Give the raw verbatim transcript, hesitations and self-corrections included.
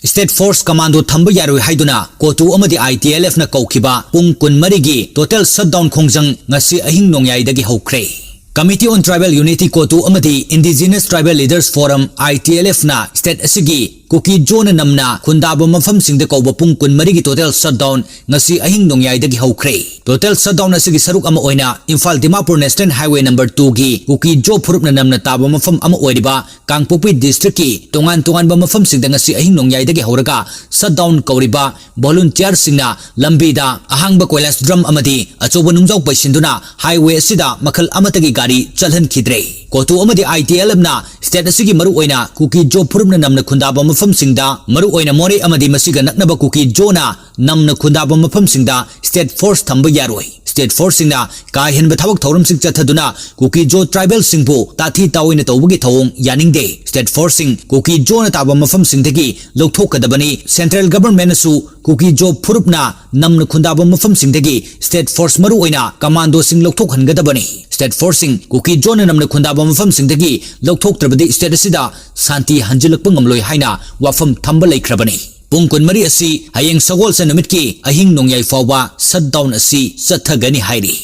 State Force Commando ꯊꯝꯕ ꯌꯥꯔꯣꯏ ꯍꯥꯏꯗꯨꯅ ꯀꯣꯇꯨ ꯑꯃꯗꯤ I T L F ꯅ ꯀꯧꯈꯤꯕ ꯄꯨꯡ ꯀꯨꯟꯃꯔꯤꯒꯤ total shutdown ꯈꯣꯡꯖꯪ ꯉꯁꯤ ꯑꯍꯤꯡ ꯅꯣꯡꯌꯥꯏꯗꯒꯤ ꯍꯧꯈ꯭ꯔꯦ꯫ Committee on Tribal Unity ꯀꯣꯇꯨ ꯑꯃꯗꯤ Indigenous Tribal Leaders Forum I T L F ꯅ state ꯑꯁꯤꯒꯤ ꯀꯨꯀꯤ ꯖꯣꯅ ꯅꯝꯅ ꯈꯨꯟꯗꯥꯕ ꯃꯐꯝꯁꯤꯡꯗ ꯀꯧꯕ ꯄꯨꯡ ꯀꯨꯟꯃꯔꯤꯒꯤ total shutdown ꯉꯁꯤ ꯑꯍꯤꯡ ꯅꯣꯡꯌꯥꯏꯗꯒꯤ ꯍꯧꯈ꯭ꯔꯦ꯫ Total shutdown ꯑꯁꯤꯒꯤ ꯁꯔꯨꯛ ꯑꯃ ꯑꯣꯏꯅ Imphal Dimapur National Highway number two ꯒꯤ ꯀꯨꯀꯤ ꯖꯣ ꯐꯨꯔꯨꯞꯅ ꯅꯝꯅ ꯇꯥꯕ ꯃꯐꯝ ꯑꯃ ꯑꯣꯏꯔꯤꯕ ꯀꯥꯡꯄꯣꯛꯄꯤ district ꯀꯤ ꯇꯣꯉꯥꯟ ꯇꯣꯉꯥꯟꯕ ꯃꯐꯝꯁꯤꯡꯗ ꯉꯁꯤ ꯑꯍꯤꯡ ꯅꯣꯡꯌꯥꯏꯗꯒꯤ ꯍꯧꯔꯒ shutdown ꯀꯧꯔꯤꯕ volunteer ꯁꯤꯡꯅ ꯂꯝꯕꯤꯗ ꯑꯍꯥꯡꯕ ꯀꯣꯏꯂꯥꯁ drum ꯑꯃꯗꯤ ꯑꯆꯧꯕ ꯅꯨꯡꯖꯥꯎ ꯄꯩꯁꯤꯟꯗꯨꯅ highway ꯑꯁꯤꯗ ꯃꯈꯜ ꯑꯃꯠꯇꯒꯤ ꯒꯥꯔꯤ ꯆꯠꯍꯟꯈꯤꯗ꯭ꯔꯦ꯫ ꯀꯣꯇꯨ ꯑꯃꯗꯤ I T L F ꯅ state ꯑꯁꯤꯒꯤ ꯃꯔꯨꯑꯣꯏꯅ ꯀꯨꯀꯤ ꯖꯣ ꯐꯨꯔꯨꯞꯅ ꯅꯝꯅ ꯈꯨꯟꯗꯥꯕ ꯃꯐꯝꯁꯤꯡꯗ, ꯃꯔꯨꯑꯣꯏꯅ ꯃꯣꯔꯦ ꯑꯃꯗꯤ ꯃꯁꯤꯒ ꯅꯛꯅꯕ ꯀꯨꯀꯤ ꯖꯣꯅ ꯅꯝꯅ ꯈꯨꯟꯗꯥꯕ ꯃꯐꯝꯁꯤꯡꯗ state force ꯊꯝꯕ ꯌꯥꯔꯣꯏ꯫ State force ꯁꯤꯡꯅ ꯀꯥ ꯍꯦꯟꯕ ꯊꯕꯛ ꯊꯧꯔꯝꯁꯤꯡ ꯆꯠꯊꯗꯨꯅ ꯀꯨꯀꯤ ꯖꯣ tribal ꯁꯤꯡꯕꯨ ꯇꯥꯊꯤ ꯇꯥꯑꯣꯏꯅ ꯇꯧꯕꯒꯤ ꯊꯧꯑꯣꯡ ꯌꯥꯅꯤꯡꯗꯦ꯫ State force ꯁꯤꯡ ꯀꯨꯀꯤ ꯖꯣꯅ ꯇꯥꯕ ꯃꯐꯝꯁꯤꯡꯗꯒꯤ ꯂꯧꯊꯣꯛꯀꯗꯕꯅꯤ꯫ Central government ꯅꯁꯨ ꯀꯨꯀꯤ ꯖꯣ ꯐꯨꯔꯨꯞꯅ ꯅꯝꯅ ꯈꯨꯟꯗꯥꯕ ꯃꯐꯝꯁꯤꯡꯗꯒꯤ state force, ꯃꯔꯨꯑꯣꯏꯅ commando ꯁꯤꯡ ꯂꯧꯊꯣꯛꯍꯟꯒꯗꯕꯅꯤ꯫ State force ꯁꯤꯡ ꯀꯨꯀꯤ ꯖꯣꯅ ꯅꯝꯅ ꯈꯨꯟꯗꯥꯕ ꯃꯐꯝꯁꯤꯡꯗꯒꯤ ꯂꯧꯊꯣꯛꯇ꯭ꯔꯕꯗꯤ state ꯑꯁꯤꯗ ꯁꯥꯟꯇꯤ ꯍꯟꯖꯤꯜꯂꯛꯄ ꯉꯝꯂꯣꯏ ꯍꯥꯏꯅ ꯋꯥꯐꯝ ꯊꯝꯕ ꯂꯩꯈ꯭ꯔꯕꯅꯤ꯫ ꯄꯨꯡ ꯀꯨꯟꯃꯔꯤ ꯑꯁꯤ ꯍꯌꯦꯡ ꯁꯒꯣꯜꯁꯦꯟ ꯅꯨꯃꯤꯠꯀꯤ ꯑꯍꯤꯡ ꯅꯣꯡꯌꯥꯏ ꯐꯥꯎꯕ shutdown ꯑꯁꯤ ꯆꯠꯊꯒꯅꯤ ꯍꯥꯏꯔꯤ꯫